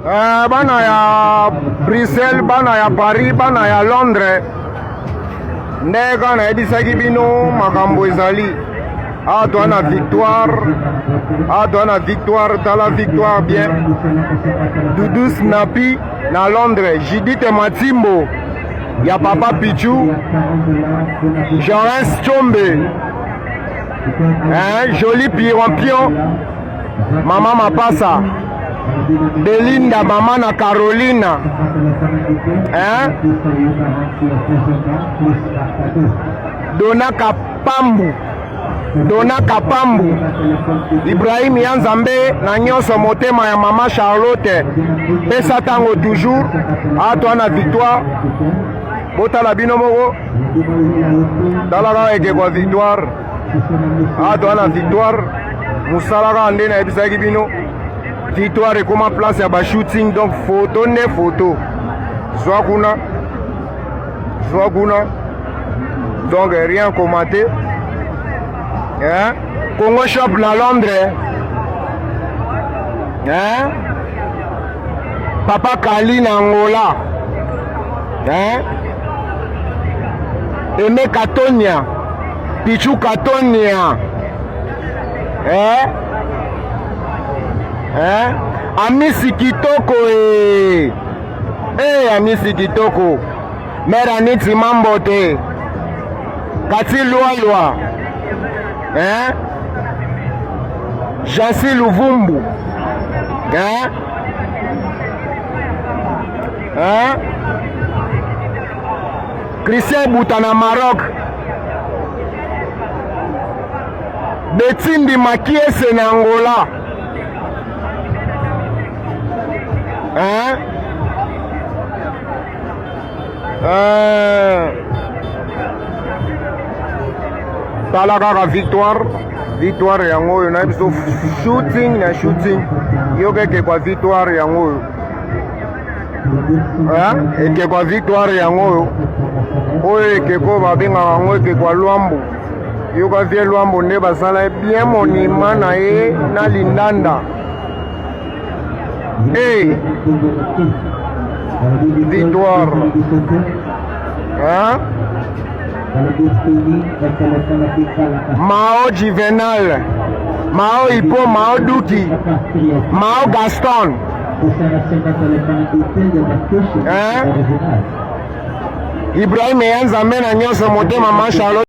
Eh, bana ya Bruxelles, bana ya Paris, bana ya Londres, nde kaka nayebisaki bino makambo ezali awa. Toa na victoire awa, toa na victoire. Tala victoire bien. Dudu Snapi na Londres, Judith Matimbo ya papa Pichu, Jorens Chombe, hein, Joli Pirampion, Mama Mapasa, Belinda, mama na Carolina, hein? Dona Kapambu, Dona Kapambu, Ibrahim ya Nzambe na nyonso, motema ya mama Charlotte, pesa ntango toujours atwa na victoire. Botala bino moko, tala kaka ekeko ya victoire atwa na victoire. Mosala kaka nde nayebisaki bino, victoire ekoma place ya bashooting, donc photo nde photo, zwa kuna, zwa kuna, donc rien commenter, hein? Congo Shop na Londres, hein? Papa Kali na Angola, hein? Aimé Katonia, Pichu Katonia, hein? Hein? Amisi Kitoko e eh, Amisi Kitoko, Mère Aniti Mambote, Kati Lualua, hein? Jansi Luvumbu, hein? Hein? Christian Buta na Maroc, Betindi Makiese na Angola, hein? Tala kaka victoire, victoire yango oyo na biso, shooting na shooting. Yoka ekekwa victoire yango oyo, ekekwa victoire yango oyo, oyo ekeko babengaka yango ekekwa Lwambo. Yoka vie Lwambo nde basala bien monima na ye na lindanda. Hey. Victoire, hein? Mao Juvenal, Mao Ipo, Mao Duki, Mao Gaston, hein? Ibrahim ya Nzambe na nyonso, motema ma Charlotte.